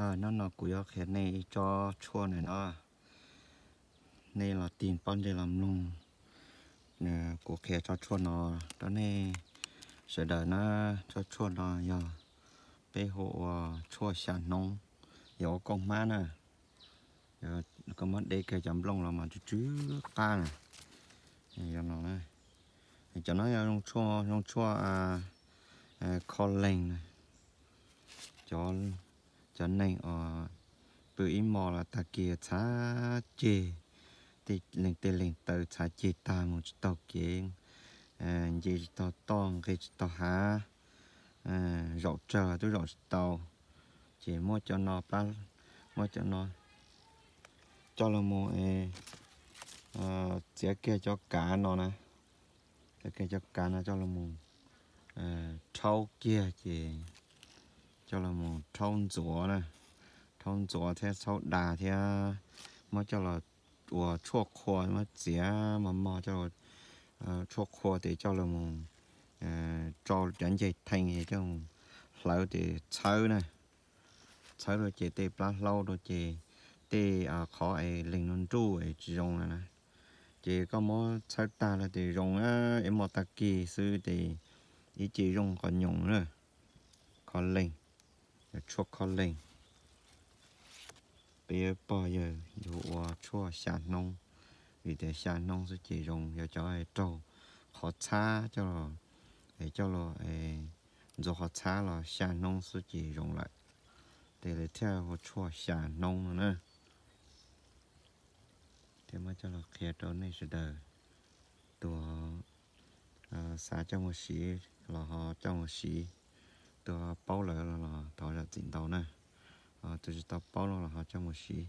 Hnub no kuv yuav qhia nej ib tsob tshuaj na no, nej los tig pob ntseg los mloog. Kuv qhia tsob tshuaj no rau nej sawv daws na. Tsob tshuaj no yog peb hu ua tshuaj xya hnub, yog ua kooj hmab na. Koj muab deb kiag cov nplooj los mas tsw tsw qab na. Cov no yog zoo tshuaj, zoo tshuaj kho leeg na. Cov neeg uas pw ib hmos los tag kis txhav ceg, tej leeg tej leeg taw txhav ceg tag mus tsis taug kev, nce tsis taug toj, nqis tsis taug hav, zaum tsawg los twb zaum tsis tau. Ces muab cov no, muab cov no coj los mus txiav kiag cov kav no na, txiav kiag cov kav no coj los mus rhaub kiag ces coj los mus rhaub ntxuav na, rhaub ntxuav thiab rhaub da thiab, muab coj los ua tshuaj qhua, muab txiav mos mos coj, tshuaj qhua ces coj los mus rau cov ncej thee coj mus hlawv ces txhawb na, txhawb rau ces tej plab hlaub rau ces tej qhov es leeg no nruj es tsis zoo na, ces koj muab txhawb tag los ces zoo, ib hmos tag kis xwb ces ib ce zoo qhov nyoos na, kho leeg, tshuaj kho leeg. Peb pog yawg yuav ua tshuaj xya hnub, vim tias xya hnub xwb ces zoo, yog cov raug qhov txhab coj los, coj los ntxuav qhov txhab los xya hnub xwb ces zoo lawm. Ces lawv thiaj hu tshuaj xya hnub no na. Thiaj muab coj los qhia rau nej sawv daws, tus xav coj mus siv los ho coj mus siv, tus paub lawm los thov zam txim ntau na. Tus tsis tau paub los ho coj mus siv.